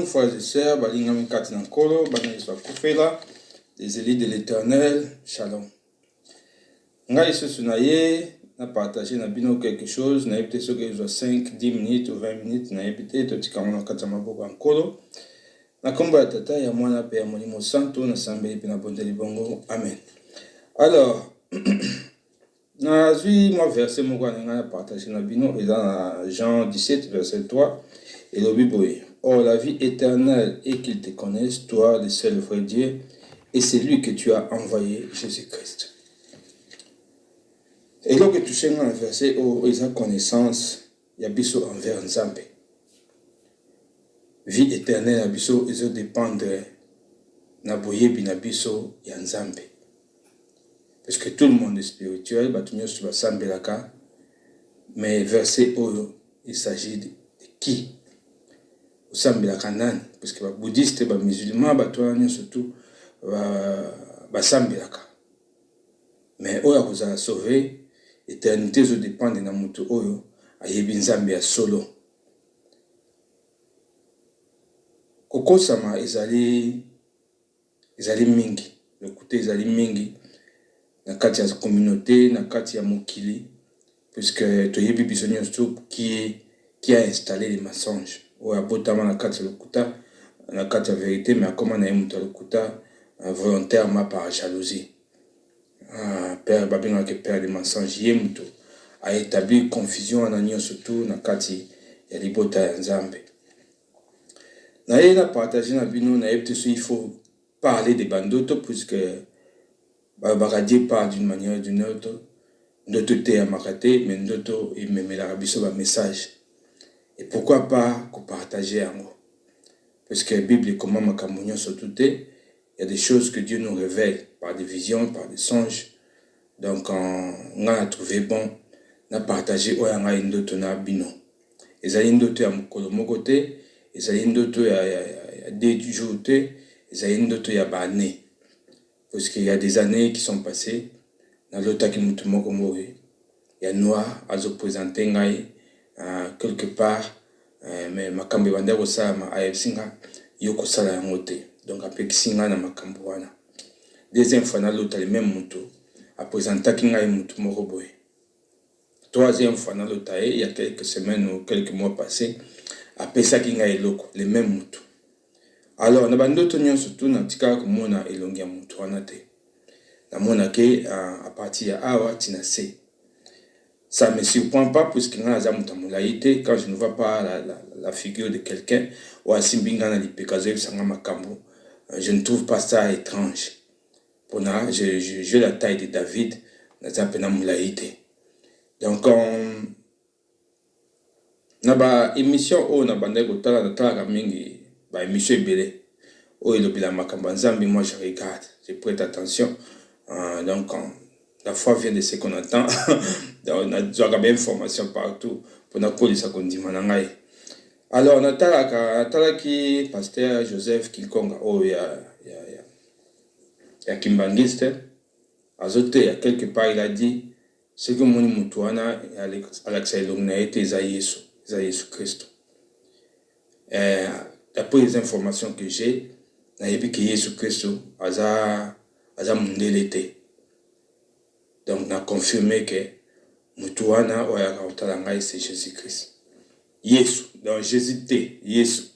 Frères et sœurs, balingami kati na Nkolo, bana Yesu akufela, les élus de l'Éternel, shalom. Ngai lisusu na ye na partager na bino quelque chose, nayebi te soki ezwa 5, 10 minutes ou 20 minutes, nayebi te, totika yango na kati ya maboko ya Nkolo. Na nkombo ya Tata, ya Mwana mpe ya Molimo Santo, nasambeli mpe nabondeli bongo, amen. Alors, Nazwi mwa verset moko ya ngai na partage na bino, eza na Jean 17 verset 3, elobi boye: Or la vie éternelle est qu'ils te connaissent, toi le seul vrai Dieu, et celui que tu as envoyé, Jésus-Christ. Eloko etouche nga na verset oyo eza connaissance ya biso envers Nzambe. Vie éternelle na biso ezo dépendre na boyebi na biso ya Nzambe. Parce que tout le monde est spirituel, bato nyonso basambelaka, mais verset oyo, il s'agit de qui? Osambelaka nani? Parce que babouddhiste, bamusulman, bato wana nyonso tu basambelaka, mais oyo akozala sauvé, éternité ezodépendre na moto oyo ayebi Nzambe ya solo. Kokosama ezali mingi, lokuta ezali mingi na kati ya communauté, na kati ya mokili, puisque toyebi biso nyonso qui a installé les mensonges. Oyo abotama na kati ya lokuta, na kati ya vérité, mais akoma na ye moto ya lokuta volontairement par jalousie. Ah, père babengaka père de mensonge, ye moto aétablir confusion wana nyonso tu na kati ya libota ya Nzambe. Naye na partage na bino, nayebi te so il faut parler de bandoto, puisque balobaka Dieu parle d'une manière ou d'une autre. Ndoto eteyamaka te, mais ndoto ememelaka biso bamessage, et pourquoi pas kopartage yango, puisque Bible ekoma makambo nyonso tu te. Il y a des choses que Dieu nous révèle par des visions, par des songes. Donc nga na trouvé bon na partage oyo ya ngai ndoto na bino. Ezali ndoto ya mokolo moko te, ezali ndoto ya 2 jours te, ezali ndoto ya baannée, parce qu'il y a des années qui sont passées. Nalotaki motu moko boye ya noir azoprésente ngai quelque part, mais makambo ebandi kosalama, ayebisi nga: "Yo kosala yango te." Donc apekisi ngai na makambo wana. Deuxième fois nalota le même moto apresentaki ngai motu moko boye. Troisième fois nalota ye, il y a quelques semaines ou quelques mois passés, apesaki ngai eloko, le même motu. Alors na bandoto nyonso tu, natikaka komona elongi ya motu wana te, namonake à partir ya awa ntina se. Ça me surprend pas, puisque ngai naza moto ya molai te. Quand je ne vois pas la figure de quelqu'un oyo asimbi ngai na lipeka, azoyebisa nga makambo, je ne trouve pas ça étrange, mpona j'ai la taille de David, naza mpena molai te. Donc na baémission oyo nabandaki kotala, natalaka mingi baémission ebele oyo elobela makambo ya Nzambe. Moi je regarde, je prête attention. Donc la foi vient de ce qu'on entend. Donc nazwaka bainformation partout mpona kolisa kondima na ngai. Alors natalaka, natalaki pasteur Joseph Kikonga oyo ya kimbangiste, azoteya. Quelque part il a dit: soki omoni motu wana alakisa elongi na ye te, eza Yesu, eza Yesu Kristo. D'après les informations que j'ai, nayebi ke Yesu Kristo aza mondele te. Donc na confirme ke motu wana oyo ayaka kotala ngai, c'est Jésus Christ, Yesu. Donc Jésus te, Yesu,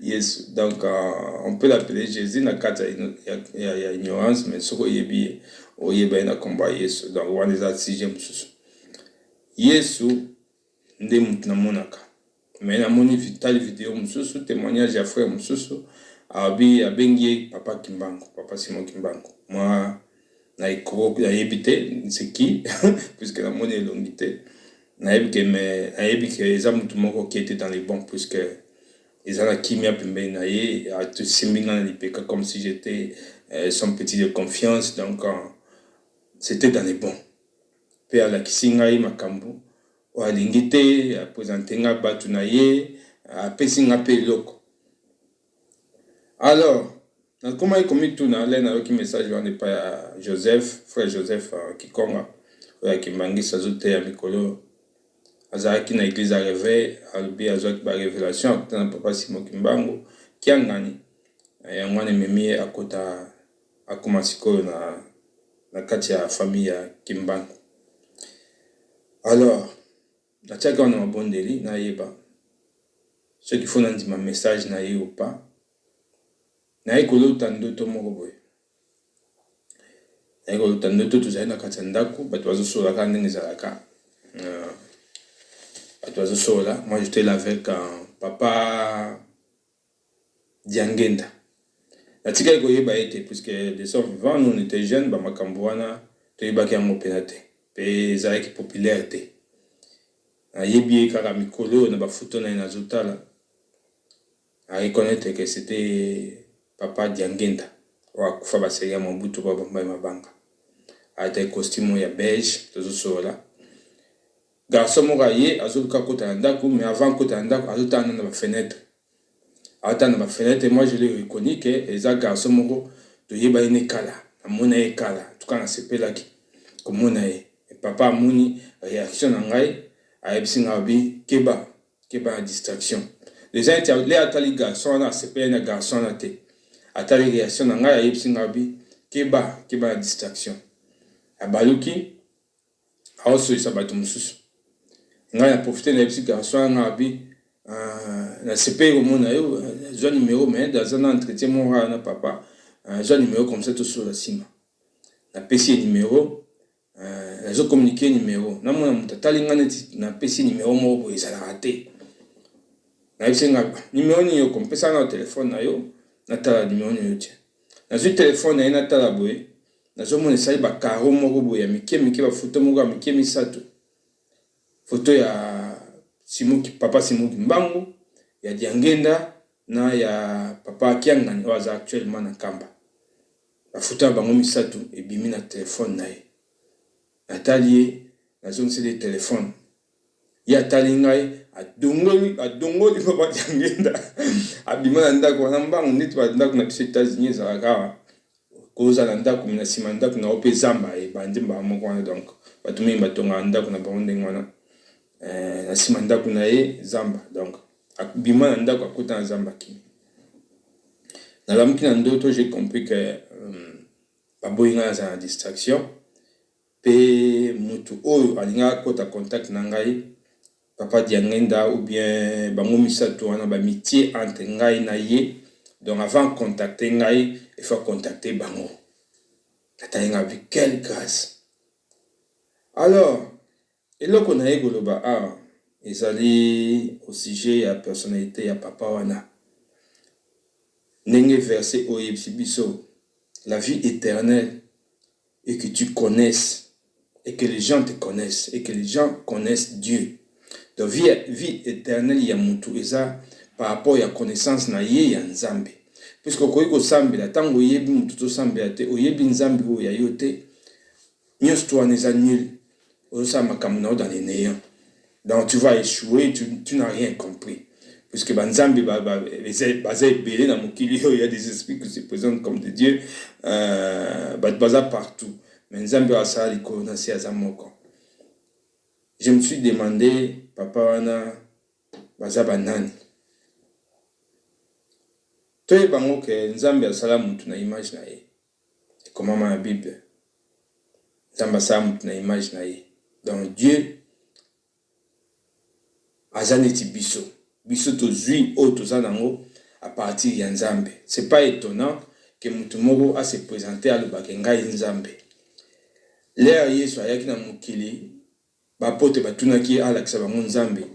Yesu. Donc on peut l'appeler Jésus na kati ya ignorance, mais soki oyebi ye, oyeba ye na nkombo ya Yesu. Donc wana eza sujet mosusu. Yesu nde motu namonaka. Mais namoni tali video mosusu, témoignage ya frère mosusu, abi abengi ye papa Kimbangu, papa Simon Kimbangu. Moi nayebi te c'est qui, puisque namoni elongi te. Nayebi ke, mais nayebi ke eza motu moko qui était dans les bons, puisque eza na kimia pembeni na ye, asimbi nga na lipeka comme si j'étais son petit de confiance. Donc c'était dans les bons, mpe alakisi ngai makambo oyo alingi te, apresente nga bato na ye, apesi nga mpe eloko. Alors nakomaki komituna le nayoki message wana epai ya Joseph, frère Joseph Kikonga oyo akimbangisi, azoteya mikolo. Azalaki na eglise ya reveil, alobi azwaki ba revelation, akutana na papa Simon Kimbangu Kiangani. Yango wana ememi ye akota, akoma sikoyo na kati ya famille ya Kimbangu. Alors natiaki wana mabondeli, nayeba soki faut nandima message na ye ou pas. Naye kolota ndoto moko boye. Naye kolota ndoto, tozali na kati ya ndako, bato bazosolola kaka ndenge ezalaka. Bato bazosolola, moi j'étais là avec papa Diangenda. Natikali koyeba ye te, puisque de son vivant, nous on était jeunes, bamakambo wana toyebaki yango mpena te, mpe ezalaki populaire te. Nayebi ye kaka mikolo oyo na bafoto na ye nazotala, a reconnaître que c'était papa Diangenda oyo akufa baseri ya Mobutu, babamba ye mabanga. Alataki costume oyo ya beige. Tozosolola, garçon moko aye, azoluka kota na ndako, mais avant kota na ndako azotala na bafenêtre, azotala na bafenêtre. Moi je l'ai reconnu que eza garçon moko toyeba ye ne kala, namona ye kala. En tout cas nasepelaki komona ye. Papa amoni réaction na ngai, ayebisi ngai, abi: "Keba, keba na distraction." Déjà neti le atali garçon wana, asepeli na garçon wana te. Atali réaction na ngai, ayebisi ngai, abi: "Keba, keba na distraction." Abaluki, aosolisa bato mosusu. Ngai na profite, nayebisi garçon wana, abi: "Nasepeli komona yo, zwa numéro, mais aza na entretien moko kaka na papa, zwa numéro, comme ça tosolola nsima." Napesi ye numéro, nazocommuniquer numéro, namona moto atali ngai neti napesi numéro moko boye ezalaka te. Nayebisi nga: "Numéro nini yo kompesa na telefone na yo? Natala numéro nini yo tia." Nazwi telefone na ye, natala boye, nazomona esali bacarreaux moko boye ya mike mike, bafoto moko ya mike misato: foto ya Simoki, papa Simon Kimbangu, ya Diangenda na ya papa Kiangani oyo aza actuellement na Nkamba. Bafoto ya bango misato ebimi na telefone na ye. Natali ye, nazongiseli ye telefone. Ye atali ngai, adongoli, adongoli papa Diangenda, abima na ndako wana mbangu. Neti bandako na biso États-Unis ezalaka awa, kozala ndako na nsima ndako na yo mpe zamba ebandi mbala moko wana. Donc bato mingi batongaka ndako na bango ndenge wana, na nsima ndako na ye zamba. Donc abima na ndako, akota na zamba, akimi. Nalamuki na ndoto, j'ai compris que baboyi ngai naza na distraction, mpe motu oyo alingaka akota contact na ngai, papa Diangenda ou bien bango misato wana, bamitié entre ngai na ye. Donc avant contacter ngai, il faut contacter bango. Natali ngai bi: "Quelle grâce!" Alors eloko naye koloba awa ezali au sujet ya personnalité ya papa wana, ndenge verset oyo eyebisi biso: "La vie éternelle et que tu connaisses et que les gens te connaissent et que les gens connaissent Dieu." Donc vie éternelle ya mutu eza par rapport ya connaissance na ye ya Nzambe, puisque okoki kosambela ntango oyebi mutu tosambela te, oyebi Nzambe oyo ya yo te, nyonso to wana eza nul. Ozosala makambo na yo dans les néants, donc tu vas échouer, tu n'as rien compris, puisque banzambe baza ebele na mokili oyo. Ya des esprits qui se présentent comme des dieux, bato baza partout, mais Nzambe oyo asala likolo na se aza moko. Je me suis demandé: papa wana baza banani? Toyeba ngo ke Nzambe asala mutu na image na ye. Ekomama na Bible, Nzambe asala mutu na image na ye. Donc Dieu aza neti biso. Biso tozwi oyo toza nango à partir ya Nzambe. C'est pas étonnant ke mutu moko ase présente, alobaka: "Ngai Nzambe." L'heure Yesu ayaki na mokili, bapote batunaki ye alakisa bango Nzambe.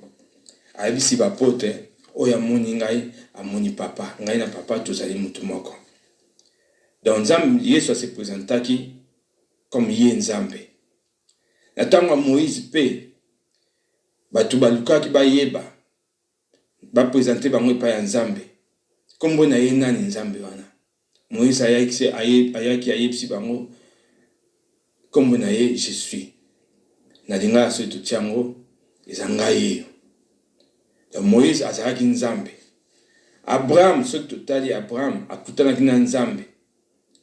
Ayebisi bapote: "Oyo amoni ngai amoni Papa. Ngai na Papa tozali mutu moko." Donc Nzambe, Yesu ase présentaki comme ye Nzambe. Na ntango ya Moïse mpe, bato balukaki bayeba, baprésente bango epai ya Nzambe, nkombo na ye nani, Nzambe wana. Moïse ayaki, ayebisi bango nkombo na ye: "Je suis." Nalingaka soki totia yango, eza ngai yeyo. Donc Moïse azalaki Nzambe. Abraham, soki totali Abraham, akutanaki na Nzambe.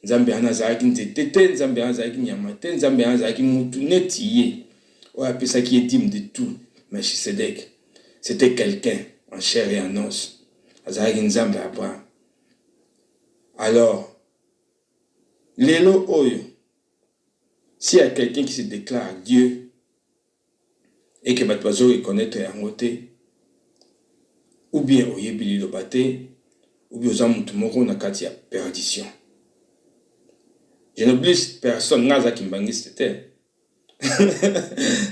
Nzambe wana azalaki nzete te, Nzambe wana azalaki nyama te, Nzambe wana azalaki mutu neti ye, oyo apesaki ye dîme de tout. Melchisedek c'était quelqu'un en chair et en os, azalaki Nzambe ya Abraham. Alors lelo oyo, s'il y a quelqu'un qui se déclare Dieu et que bato bazo reconnaître yango te, ou bien oyebi liloba te, ou bien oza mutu moko na kati ya perdition. Je n'oblige personne, nga aza kimbangiste te.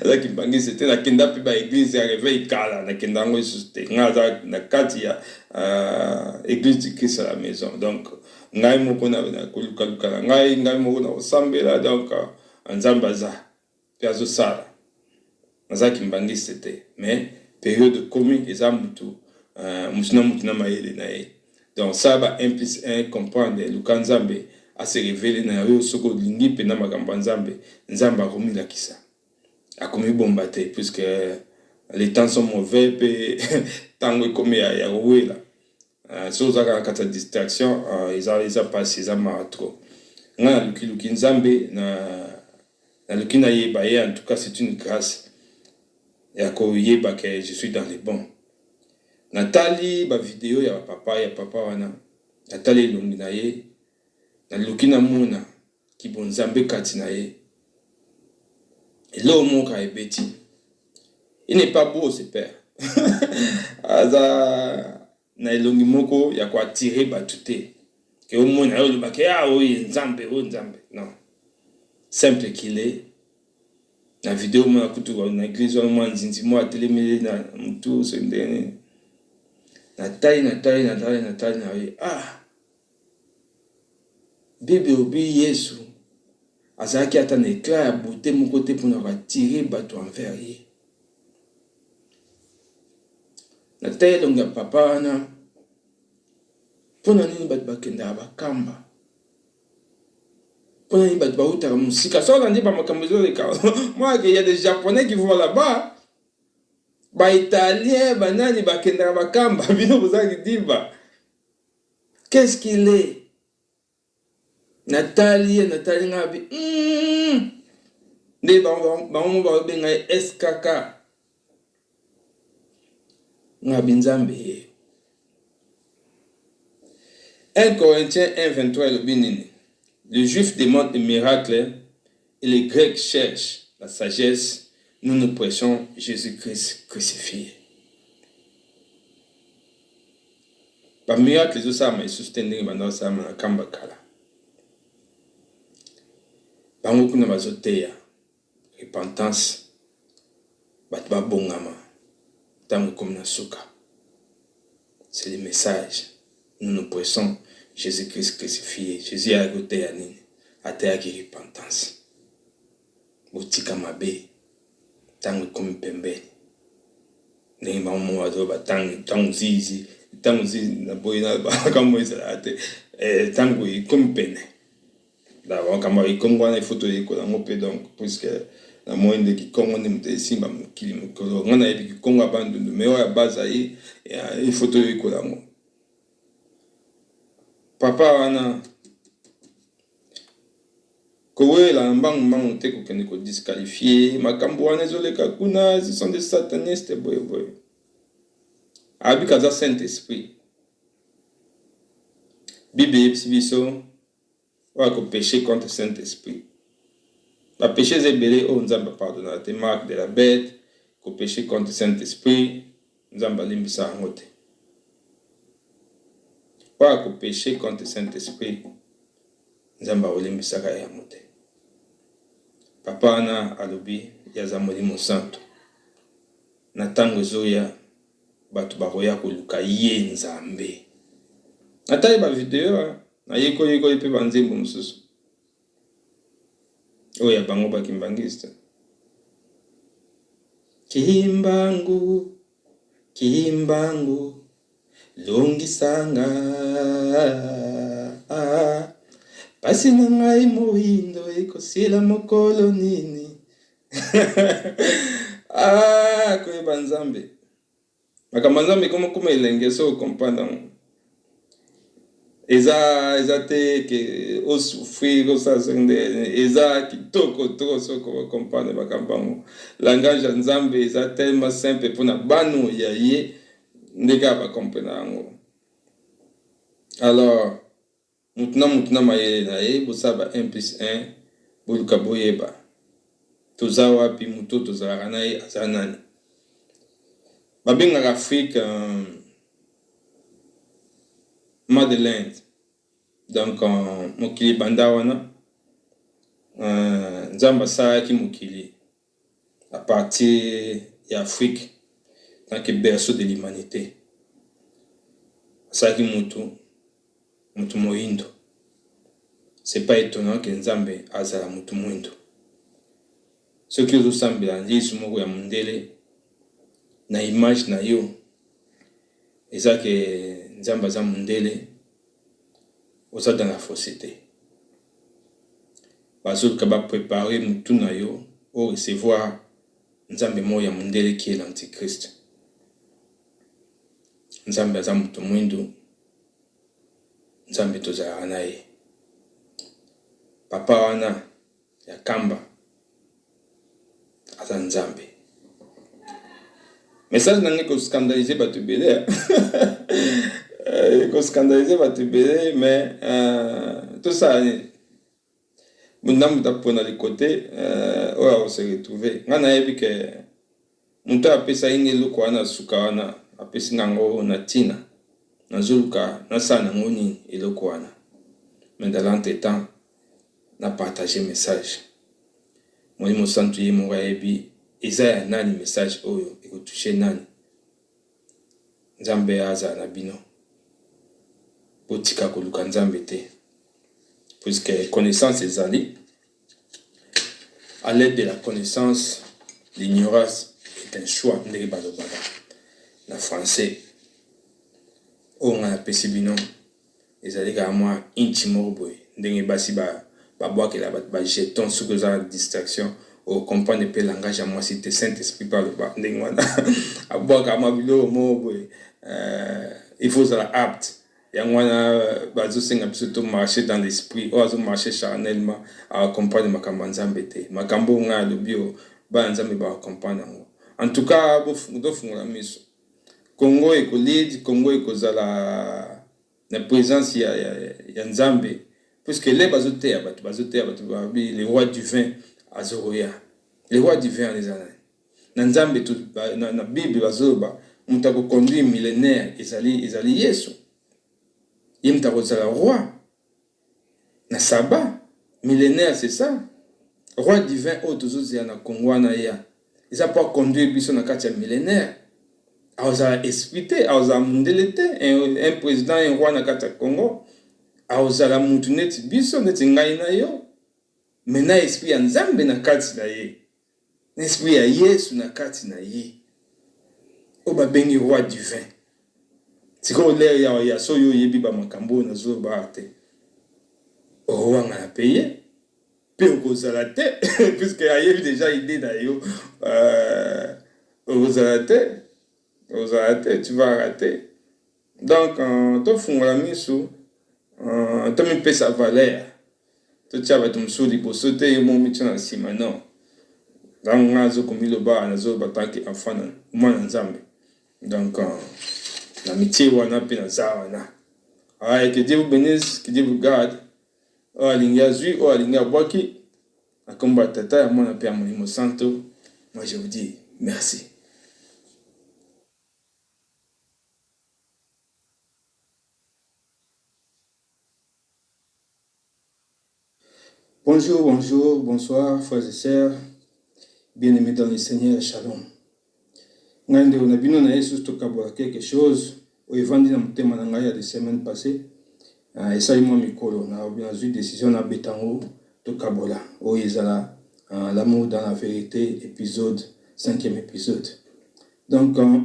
Aza kimbangiste te, nakenda mpe ba église ya réveil kala, nakenda yango lisusu te. Nga aza na kati ya église du Christ à la maison. Donc ngai moko na kolukaluka na ngai, ngai moko na kosambela, donc Nzambe aza mpe azosala. Naza kimbangiste te, mais période komi eza mutu mutu na mutu na mayele na ye. Donc ça ba 1 plus 1 comprendre, luka Nzambe ase révéler na yo. Soki olingi mpenza makambo ya Nzambe, Nzambe akomilakisa, akomibomba te, puisque les temps sont mauvais mpe ntango ekomi ya kowela. Soki oza kaka kati ya distraction, eza mpasi, eza mawa trop. Ngai nalukiluki Nzambe, naluki nayeba ye. En tout cas, c'est une grâce ya koyeba ke je suis dans les bons. Natali bavideo ya bapapa, ya papa wana, natali elongi na ye, naluki namona kibonzambe kati na ye. Eloko moko ebeti, il n'est pas beau, ce père aza na elongi moko ya koattirer bato te, ke omona ye olobaki: "Ah, oyo Nzambe, oyo Nzambe." Non, simple qu'il est na video, omona kutu na église wana, mwa nzinzi moko atelemeli na motu, soki ndenge nini. Natali, natali, natali, natali na ye. Ah, Bible obi Yesu azalaki ata na éclat ya beauté moko te mpona koattirer bato envers ye. Natali elongi ya papa wana, mpona nini bato bakendaka bakamba? Mpona nini bato bautaka mosika? Soki olandi bamakambo ezoleka, moi, il y a des Japonais qui vont là-bas, Baitalien, banani bakendaka bakamba. Bino bozalaki dimba. Qu'est-ce qu'il est? Natali ye, natali nga bi nde bango mo babenga ye SKK. Nga bi Nzambe ye. 1 Corinthiens 1 23 elobi nini? Le Juif demande un miracle et les Grecs cherchent la sagesse, nous, nous prêchons Jésus-Christ crucifié. Bamiracle ezosalama lisusu te ndenge banda kosalama na kamba kala. Bango kuna bazoteya repentance, bato babongama, ntango ekomi na suka. C'est le message: nous, nous prêchons Jésus-Christ crucifié. Jésus ayaki koteya nini? Ateyaki repentance, botika mabe, ntango ekomi pembeni. Ndenge bango moko bazoba, ntango zizi, ntango zizi naboyi na makambo ezalaka te, ntango ekomi pene. Makambo ya kikongo wana, ifo toyekola yango mpe. Donc puisque namoni nde kikongo nde moto esimba mokili mokolo, ngai nayebi kikongo ya Bandundu, mais oyo ya baza ye, ifo toyekola yango. Papa wana, kowela na mbangu mbangu te, kokende kodisqualifier makambo wana ezoleka kuna, ce sont des satanistes, boye boye. Abika aza Saint Esprit. Bible eyebisi biso oyo akopécher contre Saint Esprit, bapéché eza ebele oyo Nzambe apardonnaka te: marque de la bête, kopécher contre Saint Esprit, Nzambe alimbisa yango te. Oyo akopécher contre Saint Esprit, Nzambe akolimbisaka yango te. Papa wana alobi ye aza Molimo Santo. Na ntango ezoya, bato bakoya koluka ye Nzambe. Natali bavideo, nayekoyekoli mpe banzembo mosusu oyo ya bango bakimbangiste: "Kimbangu, Kimbangu, longisanga pasi na ngai moyindo, ekosila mokolo nini?" Ah, koyeba Nzambe, makambo ya Nzambe ekomakoma elenge. So ocomprendre yango. Eza eza te ke o souffrir osala soki nde eza kitoko trop soki o comprendre makambo yango. Langage ya Nzambe eza tellement simple pona bano ya ye nde kaka ba comprena yango. Alors mutu na mutu na mayele na ye, bosala ba 1 plus 1 boluka boyeba toza wapi, mutu oyo tozalaka na ye aza nani. Babengaka Afrique euh, Motherland donc mokili ebanda wana Nzambe asalaki mokili à partir ya Afrique tant que berceau de l'humanite asalaki mutu mutu moyindo c'est pas etonnant que Nzambe azala mutu muindu soki ozo sambela Yesu moko ya mundele na image na yo Eza ke nzambe aza mundele oza dans la faussete bazoluka ba prepare mutu na yo o recevoir nzambe moko ya mundele qui est l'antichrist nzambe aza mutu mwindu nzambe tozalaka na ye papa wana ya kamba aza nzambe message na ngai ekoscandalize bato ebele ekoscandalize bato ebele mais euh, tosala nini moto na moto apona likote euh, oyo akose retrouve ngai nayebi ke moto oyo apesaki ngai eloko wana suka wana apesi ngai yango na ntina nazoluka nasala nango nini eloko wana mais dans l'entretemps na partager message molimo santu ye moko ayebi eza ya nani message oyo eko toucher nani nzambe azala na bino botika koluka nzambe te puisque connaissance ezali à l'aide de la connaissance l'ignorance est un choix ndenge balobaka na français oyo ngai napesi bino Ezali kaka mwa inch moko boye ndenge basi ba babwakela bato ba jetons soki oza na distraction o comprendre pe langage ya mwasi te saint esprit pe aloba ndenge wana abwaka mwa biloko moko boye euh, il faut ozala apte yango wana bazosenga biso to marcher dans l'esprit oyo azo marcher charnellement acomprendre makambo ya nzambe te makambo oyo ngai alobi oyo bana nzambe bacomprendre yango en tout cas tofungola miso Congo eko lead, Congo ekozala na presence ya, ya, ya Nzambe puisque le bazoteya bato bazoteya bato babi le roi divin azokoya le roi divin wana eza nani na Nzambe to, ba, na, na Bible bazoloba moto akoconduire millénaire ezali ezali Yesu ye moto akozala roi na saba millénaire c'est ça roi divin oyo tozozela na Congo wana ya eza po aconduire biso na kati ya millénaire akozala esprit te akozala mondele te un, un président un roi na kati ya Congo akozala mutu neti biso neti ngai na yo mais na esprit ya Nzambe na kati na ye na esprit ya Yesu na kati na ye oyo babengi roi divin sikoyo lere ya ya so yo oyebi ba makambo oyo nazoloba te owangana mpe ye mpe okozala te puisque ayebi deja idée na yo euh, okozala te okozala te tu vas rater donc euh, tofungola misu euh, tomipesa valeur totia bato mosusu liboso te yo moko mitia na nsima non donc nga nazokomiloba nazoloba tant que enfant mwana nzambe donc euh, na mitie wana mpe naza wana aye que dieu vous bénisse que dieu vous garde oyo alingi azwi oyo alingi abwaki na nkombo ya tata ya mwana mpe ya molimo santo moi je vous dis merci. Bonjour, bonjour, bonsoir, frères et sœurs, bien-aimés dans le Seigneur, shalom. Ngai ndeko na bino na Yesu tokabola quelque chose oyo evandi na motema na ngai ya des semaines passées. Uh, esali mwa mikolo nazwi décision nabeta yango tokabola oyo ezala uh, l'amour dans la vérité épisode cinquième épisode. Donc uh,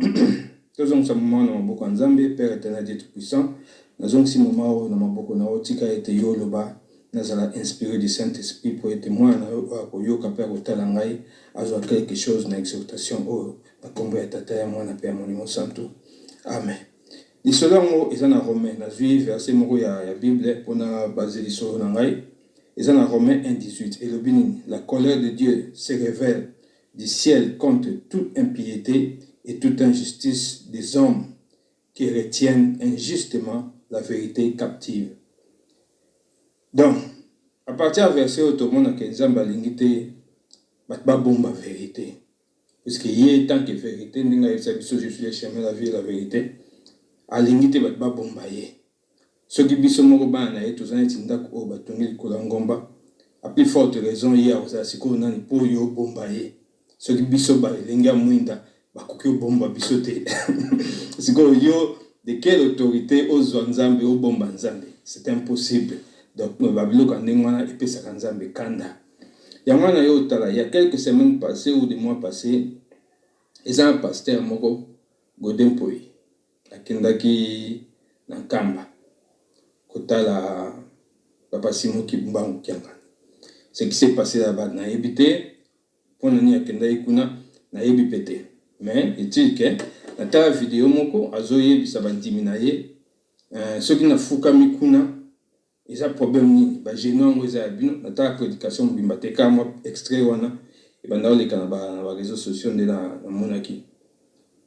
tozongisa moma na maboko ya Nzambe, Père éternel Dieu tout-puissant, nazongisi moma oyo na maboko na yo, tika ete yo oloba nazala inspiré du Saint-Esprit mpo ete mwana na yo oyo akoyoka mpe akotala ngai azwa quelque chose na exhortation oyo, na nkombo ya Tata, ya Mwana mpe ya Molimo Santu. Amen. Lisolo yango eza na Romain. Nazwi verset moko ya Bible mpona base lisolo na ngai. Eza na Romain 1:18. Elobi nini? La colère de Dieu se révèle du ciel contre toute impiété et toute injustice des hommes qui retiennent injustement la vérité captive. Donc, à partir ya verset oyo, tomonaka Nzambe alingi te bato babomba vérité, puisque ye, tant que vérité, ndenge ayebisa biso: «Je suis le chemin, la vie et la vérité», alingi te bato babomba ye. Soki biso moko bana na ye toza neti ndako oyo batongi likolo ya ngomba, à plus forte raison ye akozala sikoyo nani mpo oyo obomba ye? Soki biso elenge ya mwinda bakoki obomba biso te, sikoyo yo, de quelle autorité ozwa Nzambe, obomba Nzambe? C'est impossible. Donc babiloko ya ndenge wana epesaka Nzambe kanda. Yango wana yo otala, ya quelques semaines passées ou des mois passés, eza na pasteur moko, Godé Mpoyi, akendaki na Nkamba kotala papa Simon Kimbangu Kiangani. Ce qui s'est passé là-bas, nayebi te. Mpona nini akendaki kuna, nayebi mpe te. Mais est-il que natala video moko, azoyebisa bandimi na ye: soki nafukami kuna, eza problème nini? Bagenoux yango eza ya bino? Natala prédication mobimba te, kaka mwa extrait wana ebanda koleka na baréseaux sociaux. Nde namonaki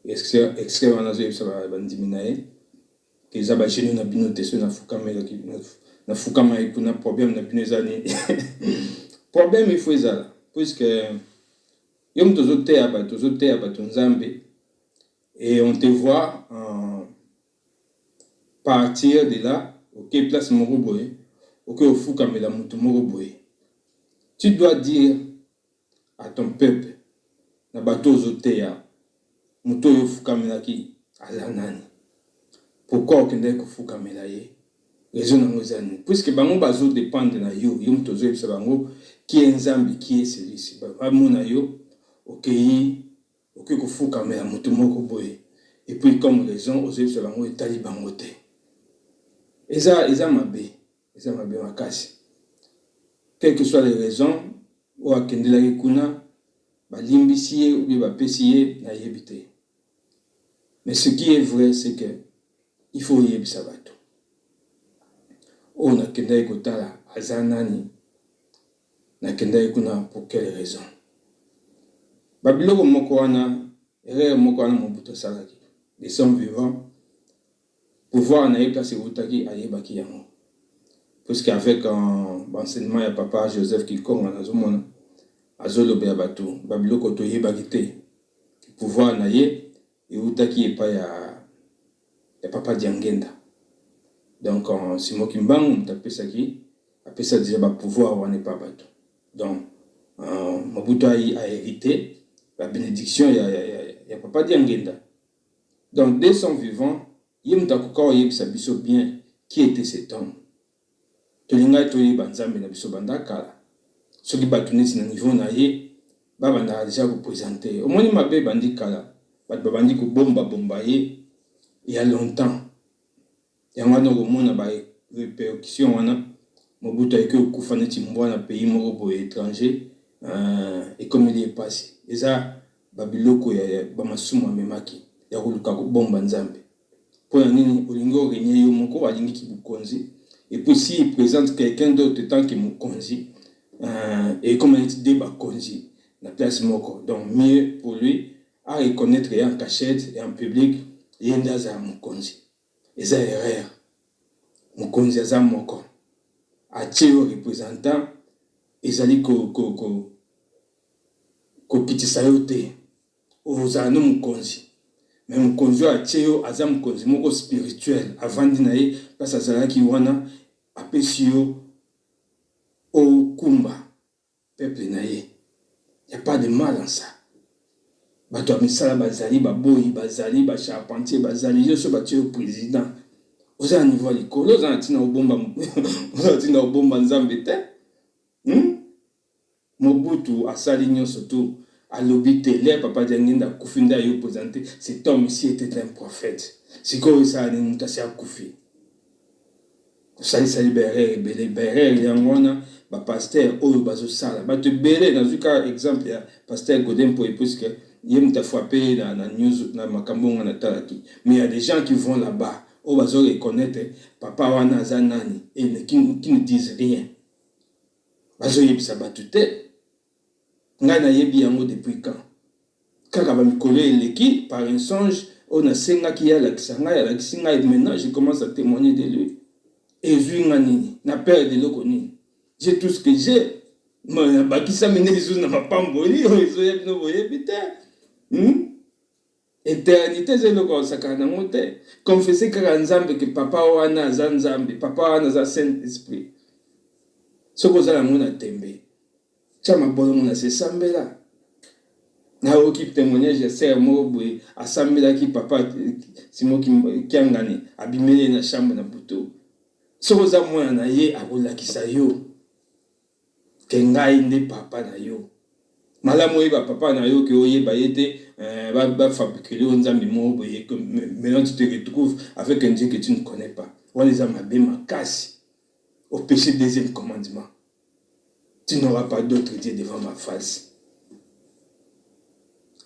extrait wana, azoyebisa bandimi na ye ke eza bagenoux na bino te. Soki nafukamaki kuna, problème na bino eza nini? Problème ifo ezala, puisque yo moto ozoteya bato, ozoteya bato Nzambe, et on te voit en partir de là, oke place moko boye, oke ofukamela moto moko boye. Tu dois dire à ton peuple, na bato ozoteya, moto oyo ofukamelaki aza nani? Pourquoi okendaki kofukamela ye? Raison nango eza nini? Puisque bango bazodépendre na yo. Yo moto ozoyebisa bango qui est Nzambe, qui est celui-ci. Bamona yo okei, okoki kofukamela moto moko boye, et puis comme raison ozoyebisa bango etali bango te. Eza mabe, eza mabe makasi. Quelles que soient les raisons oyo akendelaki kuna, balimbisi ye ou bien bapesi ye, nayebi te. Mais ce qui est vrai, c'est que il faut oyebisa bato oyo nakendaki kotala aza nani, nakendaki kuna pour quelle raison. Babiloko moko wana, erreur moko wana Mobutu asalaki de son vivant. Pouvoir na ye, place eutaki, ayebaki yango, puisque avec baenseignement ya papa Joseph Kikonga, nazomona azolobela bato babiloko toyebaki te. Pouvoir na ye eutaki epai ya papa Diangenda. Donc Simon Kimbangu moto apesaki, apesa déjà bapouvoir wana epa bato. Donc Mobutu a hérité la bénédiction ya papa Diangenda. Donc dès son vivant, ye moto akoka oyebisa biso bien qui était cet homme. Tolingaki toyeba Nzambe na biso banda kala. Soki bato neti na niveau na ye babandaka déjà koprésenter, omoni mabe ebandi kala. Bato babandi kobombabomba ye ya longtemps. Yango wana okomona barépercussion wana. Mobutu ayeki kokufa neti mbwa na pays moko boye étranger, ekomeli epasi. Eza babiloko ya bamasumu amemaki ya koluka kobomba Nzambe. Mpona nini olingi orégner yo moko? Alingiki bokonzi, et puis si il présente quelqu'un d'autre tant que mokonzi, ekoma neti de bakonzi na place moko. Donc mieux pour lui à reconnaître ye en cachette et en public, ye nde azala mokonzi. Eza erreur. Mokonzi aza moko. Atie yo représentant, ezali kokitisa yo te. Ozala no mokonzi, mais mokonzi oyo atie yo aza mokonzi moko spirituel. Avandi na ye place azalaki wana, apesi yo okumba peuple na ye. Y a pas de mal en ça. Bato ya misala bazali, baboyi bazali, bacharpentier bazali. Yo so batie yo président, oza na niveau ya likolo, oza na ntina obomba, oza na ntina obomba Nzambe te, Mobutu asali nyonso tu, alobi te. L'heure papa Diangenda akufi nde ayo présente: cet homme ici était un prophète. Sikoyo esala nini? Moto asi akufi. Osalisali baerreur ebele, baerreur yango wana bapasteur oyo bazosala bato ebele. Nazwi kaka exemple ya pasteur Godé Mpoyi, puisque ye moto afrappe na news, na makambo nga natalaki. Mais il y a des gens qui vont là-bas. oyo bazo reconnaitre papa wana aza nani et qui ne disent rien. Bazoyebisa bato te. Ngai nayebi yango depuis quand? Kaka ba mikolo eleki par un songe oyo nasengaki ye alakisa ngai, alakisi ngai, maintenant je commence à témoigner de lui. Ezwi nga nini? Na perdre eloko nini? J'ai tout ce que j'ai. Nabakisami nde lisusu na mapamboli oyo ezoya bino boyebi te. Eternité eza eloko ya kosakana nango te. Confesse kaka Nzambe ke papa wana aza Nzambe, papa wana aza Saint Esprit. Soki oza nango na tembe, tia mabolongo na se, sambela. Nayoki témoignage ya sœur moko boye asambelaki papa Simon Kiangani abimeli ye na chambre na butu. Soki oza mwana na ye akolakisa yo ke ngai nde papa na yo. Malamu oyeba papa na yo ke oyeba ye te, eh, bafabrikele yo nzambe moko boye, maintenant tu te retrouves avec un Dieu que tu ne connais pas. Wana eza mabe makasi. Opeshe deuxième commandement. Tu n'auras pas d'autre Dieu devant ma face.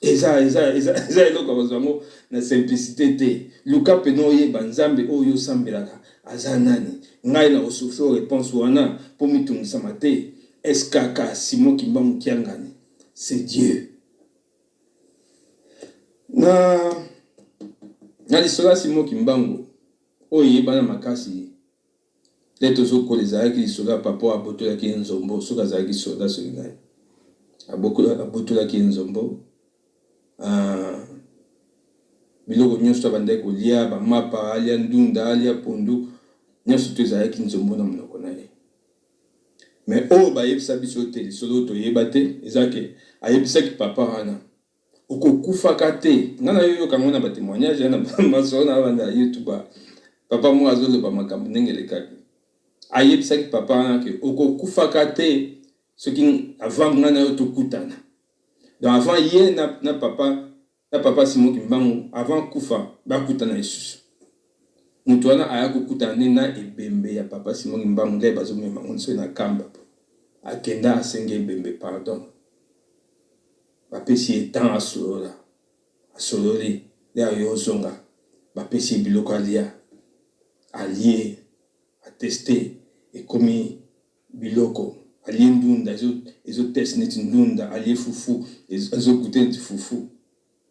Eza eza eza eza eloko ya kozwa yango na simplicité te. Luka pene oyeba Nzambe oyo osambelaka aza nani. Ngai na kosouffle réponse wana mpo mitungisama te. SKK Simon Kimbangu Kiangani c'est Dieu. Na na lisolo ya Simon Kimbangu oyo eyebana makasi Nde tozokola ezalaki lisolo ya papa oyo abotolaki ye nzombo soki azalaki soda soki nani abotolaki ye nzombo ah, biloko nyonso abandaki kolia bamapa alia ndunda alia pondu nyonso to ezalaki nzombo na monoko na ye. Mais oyo bayebisa biso te, lisolo oyo toyeba te, eza ke ayebisaki papa wana okokufaka te. Nga na yo yoka yango na ba témoignage na masolo na banda ya YouTube. Papa moko azoloba makambo ndenge elekaki. Ayebisaki papa wana ke okokufaka te soki avant nga na yo tokutana. Donc avant ye na papa Simon Kimbangu avant kufa bakutana lisusu. Moto wana aya kokutana nde na ebembe ya papa Simon Kimbangu nde bazomema ngo soki na kamba. Akenda asenge ebembe pardon. Bapesi ye temps asolola. Asololi nde ayo ozonga. Bapesi ye biloko alia. Alie, ateste ekomi biloko. Alie ndunda ezoteste neti ndunda, alie fufu ezogute neti fufu.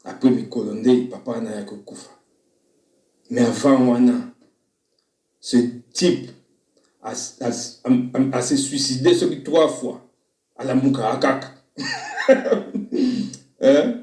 Après mikolo nde papa wana ayaki kokufa. Mais avant wana, ce type a se suicidé soki trois fois. Alamukaka kaka. Eh?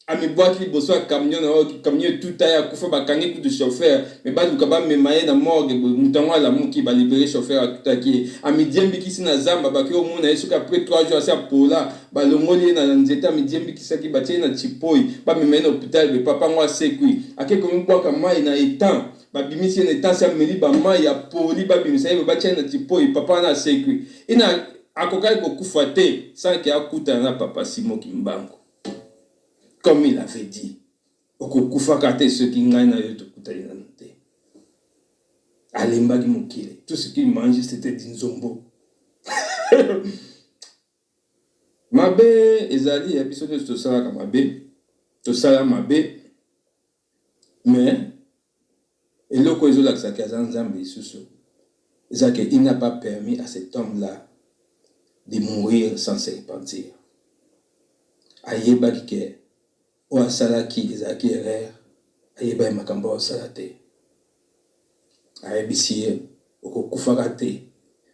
Amibwaki liboso ya camion na oyo camion etuta ye, akufa. Bakangi kutu chauffeur, mais baluka bamema ye na morgue boye, moto yango alamuki, balibere chauffeur atutaki ye. Amidiembikisi na zamba, baki omona ye soki après 3 jours asi apola, balongoli ye na nzete amidiembikisaki, batie ye na chipoi, bamema ye na hôpital boye. Papa yango asekwi, ake komibwaka mai na étang, babimisi ye na étang, asi ameli bamai, apoli, babimisa ye boye, batia ye na chipoi. Papa wana asekwi ina akokaki kokufa te sans ke akutana na papa Simon Kimbangu. Comme il avait dit, okokufaka te soki ngai na yo tokutani nano te. Alembaki mokili, tout ce qu'il mangeait, c'était du nzombo. Mabe ezali ya biso nyonso, tosalaka mabe, tosala mabe, mais eloko ezolakisaka aza Nzambe lisusu eza ke il n'a pas permis à cet homme là de mourir sans se repentir. Ayebaki ke oyo asalaki ezalaki erreur, ayebaki makambo oyo asala te. Ayebisi ye okokufaka te,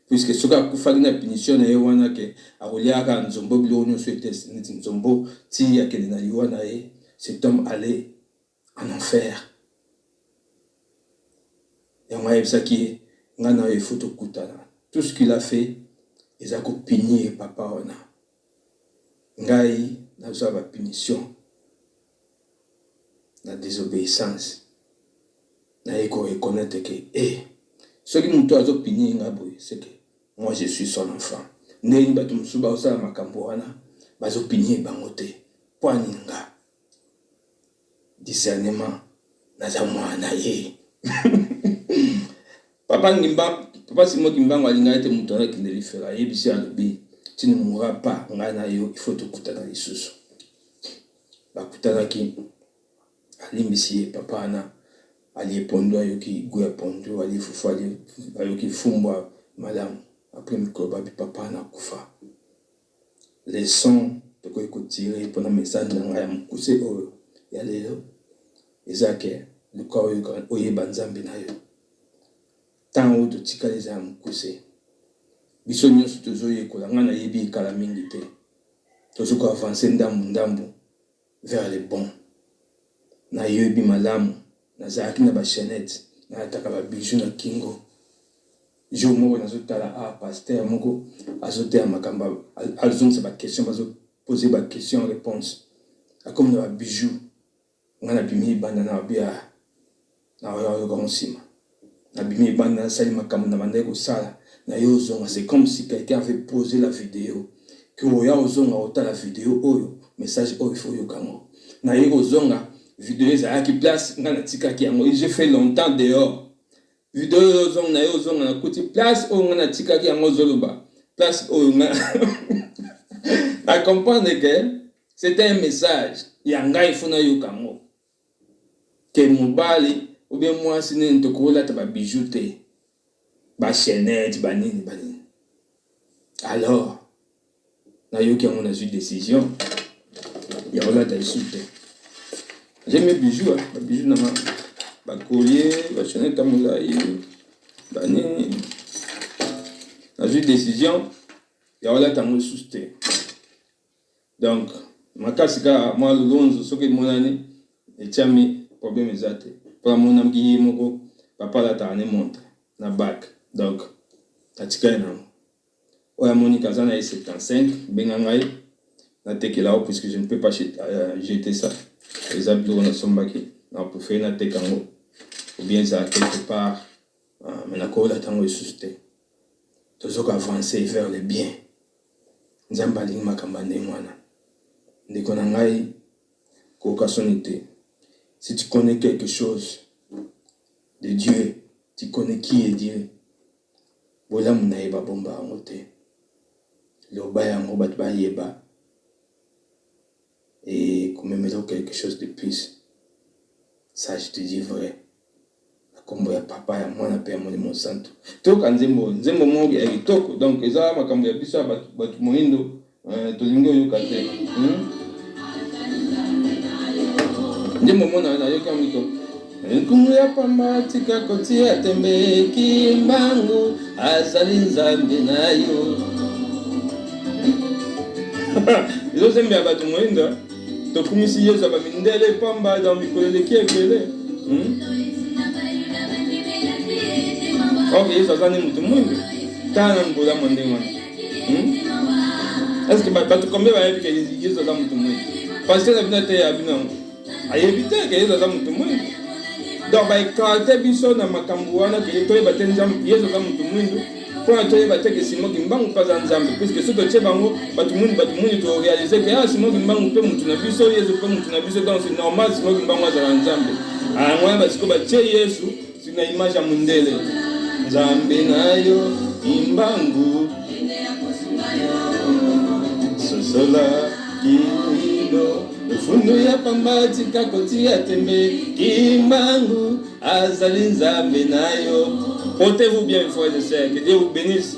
puisque soki akufaki na punition na ye wana ke akoliaka kaka nzombo, biloko nyonso ete neti nzombo ti akende na liwa na ye, cet homme allait en enfer. Yango ayebisaki ye ngai na yo ifo tokutana. Tout ce qu'il a fait eza kopunir papa wana. Ngai nazwa bapunition na désobéissance, naye koreconnaître ke e soki moto azopunir nga boye, c'est que moi je suis son enfant. Ndenge bato mosusu bazosala makambo wana, bazopunir bango te, mpo aninga discernement, naza mwana ye. Papa Ngimba, papa Simon Kimbangu alingaki ete moto wana akende lifelo. Ayebisi, alobi: "Tu ne mourras pas, ngai na yo il faut tokutana lisusu." Bakutanaki, alimbisi ye papa wana. Alie pondu ayoki gout ya pondu, alie fufu ayoki fumbwa malamu. Après mikolo babi papa na kufa. Leçon tokoki ko tirer pona message na ngai ya mokuse oyo ya lelo eza ke luka oyoka oyeba Nzambe na yo. Temps oyo totikali eza ya mokuse. Biso nyonso tozoyekola, ngai nayebi ye kala mingi te. Tozo ko avancer ndambu ndambu vers le bon. Nayebi malamu, nazalaki na ba chainette, nalataka ba bijoux na kingo. Jour moko nazo tala ah pasteur moko azo teya makambo azongisa ba question bazo poser ba question reponse akomi na ba bijoux nga na bimi libanda na bi ah na oya oyoka ngo nsima na bimi libanda nasali makambo na bandaki kosala na yo ozonga c'est comme si quelqu'un avait posé la vidéo que oya ozonga otala vidéo oyo message oyo il faut oyoka ngo naye kozonga vidéo ezalaki place nga natikaki yango j'ai fait longtemps dehors Video oyo ozonga na yo ozonga na kuti place oyo nga natikaki yango ozoloba place oyo nga na comprendre que c'était un message ya ngai fo nayoka yango ke mobali ou bien mwasi nini tokolata ba bijoux te ba chaînette banini banini alors Nayoki yango nazwi decision ya kolata lisusu te. J'ai mes bijoux, hein, ba bijoux na nga, ba collier, ba chaînette ya molayi, ba nini. Nazwi decision ya kolata yango lisusu te. Donc makasi kaka mwa lolonzo soki emonani etiami problème eza te. Mpo namonaki ye moko papa alataka ne montre na bague. Donc natikali na yango. Oyo amoni ke aza na ye 75 benga ngai natekela yo puisque je ne peux pas jeter ça. Eza biloko nasombaki na prefere nateka yango ou bien ezala quelque part mais nakolata yango lisusu te. Tozo ko avancer vers le bien. Nzambe alingi makambo ya ndenge wana. Ndeko na ngai koyoka soni te. Si tu connais quelque chose de Dieu, tu connais qui est Dieu, Bolamu na ye babomba yango te. Loba yango bato bayeba ekomemela yo quelque chose de plus. Ça je te dis vrai. Na kombo ya papa ya mwana pe ya molimo santu. Toyoka nzembo oyo, nzembo moko ya kitoko. Donc eza makambo ya biso ya bato bato moyindo tolingi oyoka te. Nzembo mona nayoki yango kitoko. Nkumu ya pamba tika kotia tembe kimbangu azali nzambe na yo. Ezo nzembo ya bato moyindo tokumisi Yesu ya bamindele pamba dans mikolo eleki ebele. Ok, Yesu aza nde moto mwindu. Tala na bolamu ya ndenge wana. Est-ce que bato combien bayebi ke Yesu aza moto mwindu? Pasteur na bino ateya bino yango. Ayebi te ke Yesu aza moto mwindu. Donc ba écarter biso na makambo wana ke toyeba te Nzambe Yesu aza moto mwindu mpo na toyeba te ke Simon Kimbangu mpe aza Nzambe puisque soki totie bango bato mwindu bato mwindu to réaliser ke ah Simon Kimbangu mpe moto na biso Yesu mpe moto na biso donc c'est normal Simon Kimbangu azala Nzambe. Yango wana basiko batie Yesu na image ya mundele Nzambe na yo Kimbangu sosola kino lofundu ya pamba tika kotia tembe Kimbangu azali Nzambe na yo. Portez-vous bien, frères et sœurs. Que Dieu vous bénisse.